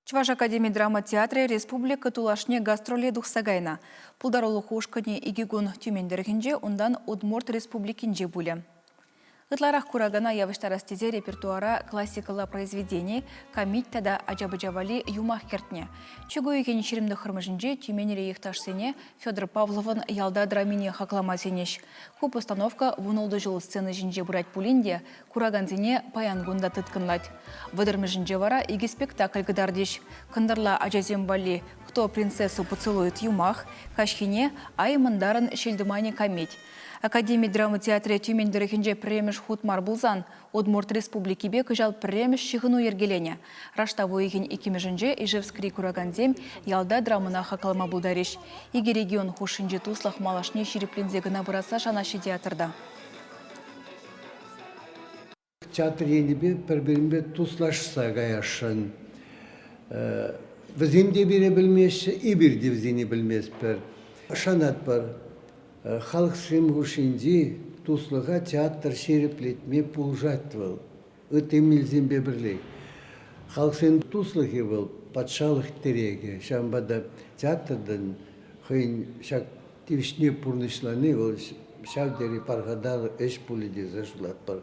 Чӑваш академи драма театрӗ республика тулашне гастроле тухса кайнӑ. Пултарулӑх ушкӑнӗ икӗ кун Тюмень тӑрӑхӗнче, унтан Удмурт Республикинче пулӗ. Ытларах куракана явӑҫтарас тесе репертуара классикӑлла произведени, камит тата ача-пӑча валли юмах кӗртнӗ. Чӳк уйӑхӗн 29-мӗшӗнче Тюменьри йӑхташсене Федор Павловӑн Ялта драмине хаклама сӗнӗҫ. Ку постановка 16 ҫул сцена ҫинче пырать пулин те куракансене паян кун та тыткӑнлать. Вӑтӑрмӗшӗнче вара икӗ спектакль кӑтартӗҫ. Кӑнтӑрла ачасем валли «Кто принцессу поцелует» юмах, каҫхине «Ай мӑнтарӑн ҫил-тӑманӗ» камит. Академи драма театрӗ Тюмень тӑрӑхӗнче пӗрремӗш хут мар пулсан Удмурт Республикипе кӑҫал пӗрремӗш ҫыхӑну йӗркеленӗ. Раштав уйӑхӗн иккӗмӗшӗнче Ижевскри куракансем ялта драмӑна хаклама пултарӗҫ. Икӗ регион хушшинчи туслӑх малашне ҫирӗпленсе кӑна пырасса шанаҫҫӗ театрта. Театр енӗпе пӗр-пӗринпе туслашса каясшӑн. Вӗсем те пире пӗлмеҫҫӗ, эпир те вӗсене пӗлместпӗр. Шанатпӑр, халӑхсем хушшинчи туслӑха театр ҫирӗплетме пулӑшать вӑл. Ытти мелсемпе пӗрлех. Халӑхсен туслӑхӗ вӑл патшалӑх тӗрекӗ. Ҫавӑнпа та театртан хӑйӗн ҫак тивӗҫне пурнӑҫлани вӑл ҫав тери пархатарлӑ ӗҫ пулӗ тесе шутлатпӑр.